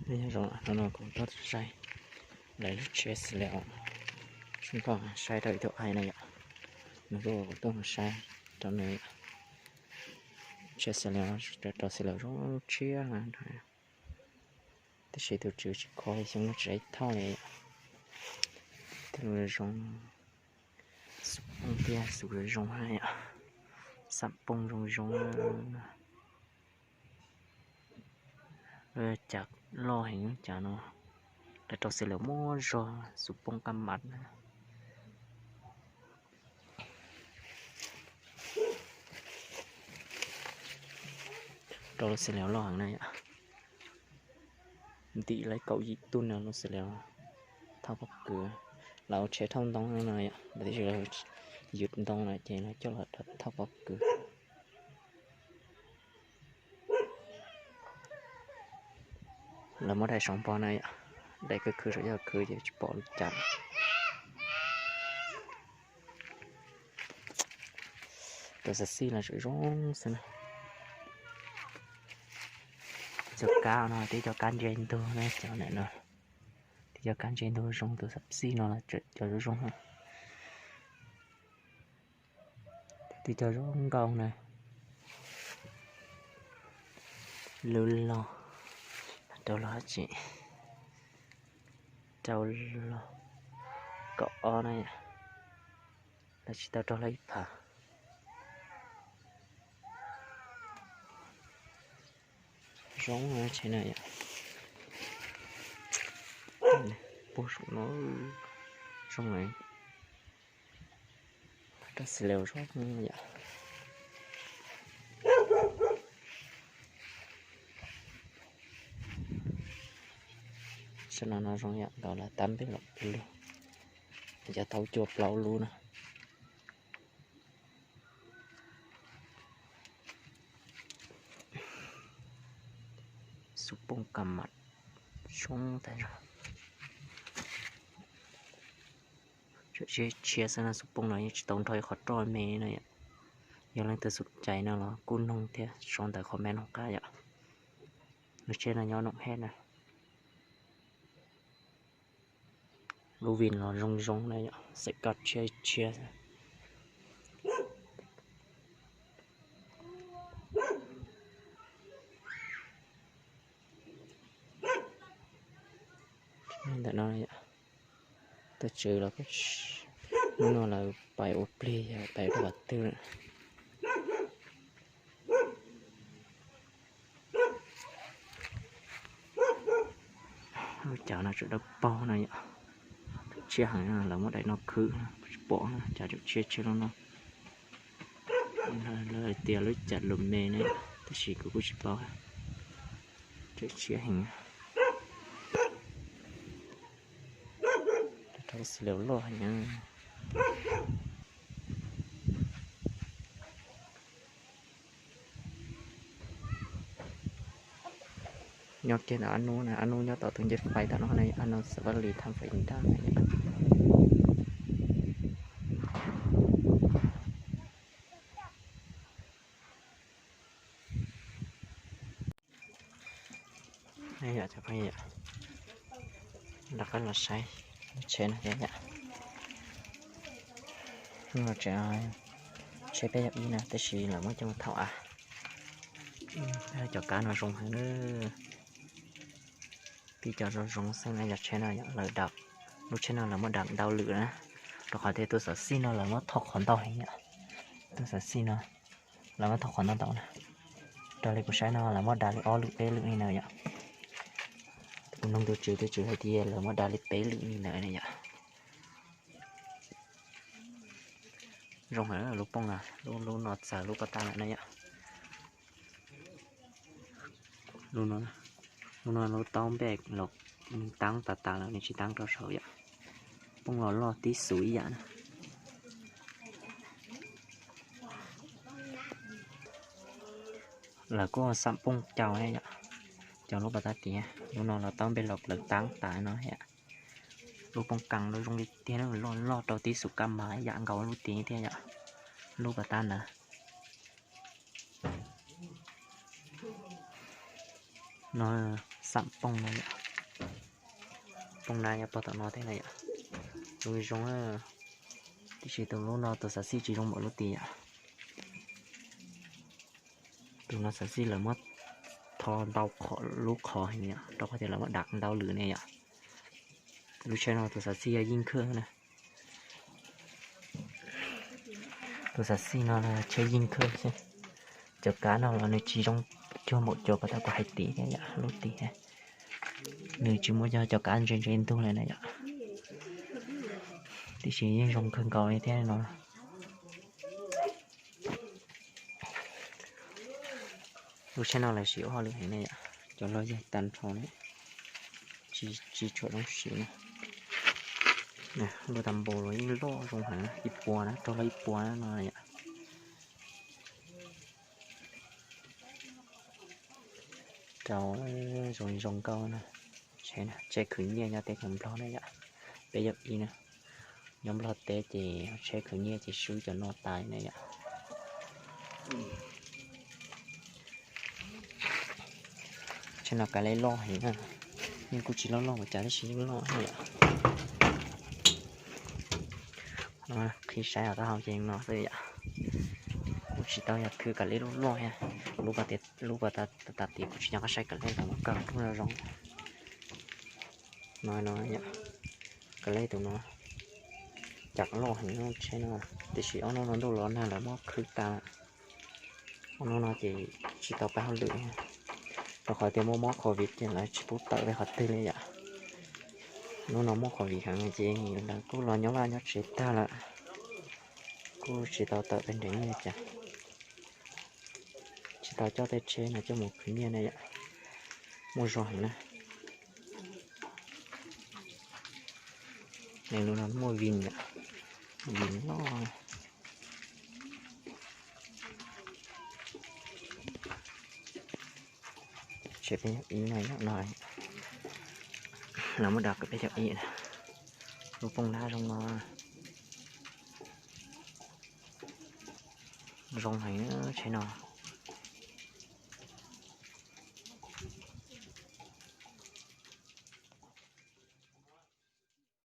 Nyob zoo, hnub no kuv tuaj saib lawv lub tsheb xi leos, zoo nkauj, saib rau ib tug aim na yom. Nws kuj kuv tuaj mus saib rau nws, tsheb xi leos, rau xi leos zoo tshiab, tab sis tus tswv tsis kho, xyoo no tsis raug thauj li. Tej lus zoo, xub pooj thiab xub zoo hab yom, xam pooj zoo zoo. Cas loj heev, cas no lawv rau xi leos muaj zog, xub pooj kaj mas. Rau lub xi leos loj heev na yom, ntim li kaum yim tuj no lub xi leos, thauj pob kws. Lawv ua tsheb thauj ntoo no yom, lawv twb tsis yws ntoo lawm ces lawv coj los thauj pob kws. Lawv muab dai saum npog na yom, dai khwv khwv saum yog khwv ces tsis pom li cas. Tus xov xij los tseem zoo xwb na. Cov kab no tib cov kab ntse ntug na, cov ntawm no tib cov kab ntse ntug zoo, tus xov xij no los tseem cov zoo zoo. Tib cov zoo nkauj na. Lub log, rau log tsis, rau log kaum ob na yom, lawv tsis tau rau log ib phav. Zoo tsheb na yom. Puag saum no zoo na. Rau xi leos zoo yom. Saib no no zoo yom, nkaus lawv tab npej los peb lub, cov tau cuaj plaub lub na. Xub pooj kas mas zoo tag zog. Tseem tshiab xwb no, xub pooj no yeej tsis tau nrho ib qho roj me no yom. Yog leej twg xom cai no los kuj noog thiab sau ntawv comment hauv qab yom. Lub tsheb no nyob Noom Hej na. Lub vim los zoo zoo na yom, xaim koj tshiab tshiab. Ntawm no, tuaj tswv los hnub no lawv pais ua plig, pais rau qhov twg lawm. Lub cav no tseem dawb paug no yom, tshiab heev, lawv muab daim no khwb tsis pom, cav tseem tshiab tshiab lub no. Lawv hais tias lub cav lus me ne, tab sis kuv kuj tsis paub, tseem tshiab heev. Rau xi leos loj heev. Nyob kiag ntawm Ab Nub na, Ab Nub nyob tom tus ncej fais tom no ne, Ab Nub Xav Vaj Lis Tham Fais Ntaj. Yom, cov phooj ywg, rov qab los saib lub tsheb no thiab yom. Hnub no tseem tsheb peb caug ib na, tab sis lawv muab coj mus thauj av. Cov kab no zoo heev na. Tib cov zoo zoo xwb na, cov tsheb no yom, lawv dam, lub tsheb no lawv muab dam ntau lwm na, rau qhov tias tus xov xij no lawv muab thauj qhov ntau heev yom. Tus xov xij no lawv muab thauj qhov ntau ntau na. Raws li kuv saib no lawv muab dam li ob lwm peb lwm li ntawd yom. Kuv noog tus tswv, tus tswv hais tias lawv muab dam li peb lwm li ntawd na yom. Zoo heev lub pooj, lub, lub no txawv lub pov tas lawm na yom. Lub no, lub no lub taub npej los taab tas tas lawm, nws tsis taab rau saud yom. Pooj los loj tib xus ib yam na. Lawv kuj xam pooj cau ne yom, cau lub pov tas tid. Lub no los taub npej los plawv taab tas no yom. Lub pooj kas los zoo li tiag, loj loj rau tib xus kab mas ib yam nkaus lub tid thiab yom. Lub pov tas ntawd no xam pooj no yom. Rooj na nyob pog tom no thiab na yom. Zoo zoo, tiam sis tus lub no tus xav xij tsis zoo npaum lub tid yom. Tus no xav xij lawv muab tho ntau lub qhov heev yom, rau qhov tias lawv muab dav ntau lwm ne yom. Lub tsheb no tus xav xij yog yeej khawj na. Tus xav xij no tsheb yeej khawj xwb. Cov kav no los nws tsis zoo cuag npaum cov uas tau kuv hais tid thiab yom, lub tid. Nws tsis muaj cov kav ntse ntse ntug li na yom. Tiam sis yeej zoo kawg nkaus li thiab no. Lub tsheb no lawv siv ua hauj lwm heev ne yom, cov laug yaig tag nrho ne, tsis tshua zoo siv na. Lub tas npau los yeej loj zoo heev, ib puas na, raug loj ib puas no yom. Rau zoo zoo nkauj na. Tsheb khwv nyiaj nyob teb chaws Nplog na yom, peb yog ib na. Nyob Nplog teb ces tsheb khwv nyiaj ces swb cov no tas na yom. Tsheb no kav leb loj heev na, yeej kuj tsis loj loj ua cas tab sis yeej loj na yom. Qhib saib os, taub hau ces no xwb yom. Kuj tsis tau yog khwv kav leb loj loj thiab, lub pas tas tid kuj tsis nco qab saib kav leb ntawm no kawg zoo zoo. No no, kav leb tus no cas loj heev no tsheb no, tiam sis ob hnub no ntuj los nag lawv muab khwb tas. Ob hnub no ces tsis tau pab hauj lwm, rau qhov tias muaj mob covid ces lawv tsis pub tawm li qhov twg li yom. Hnub no muaj covid heev ces lawv kuj los nyob vaj nyob tsev tag lawm, kuj tsis tau tawm pes nrem nyiaj cas. Tsis tau coj tej tsheb no coj mus khwv nyiaj na yom. Muaj zog heev na. Lub no muaj vim, vim loj. Tsheb peb caug ib no yom, no lawv muab dav kom peb caug ib na. Lub poob dab zoo no. Zoo heev tsheb no.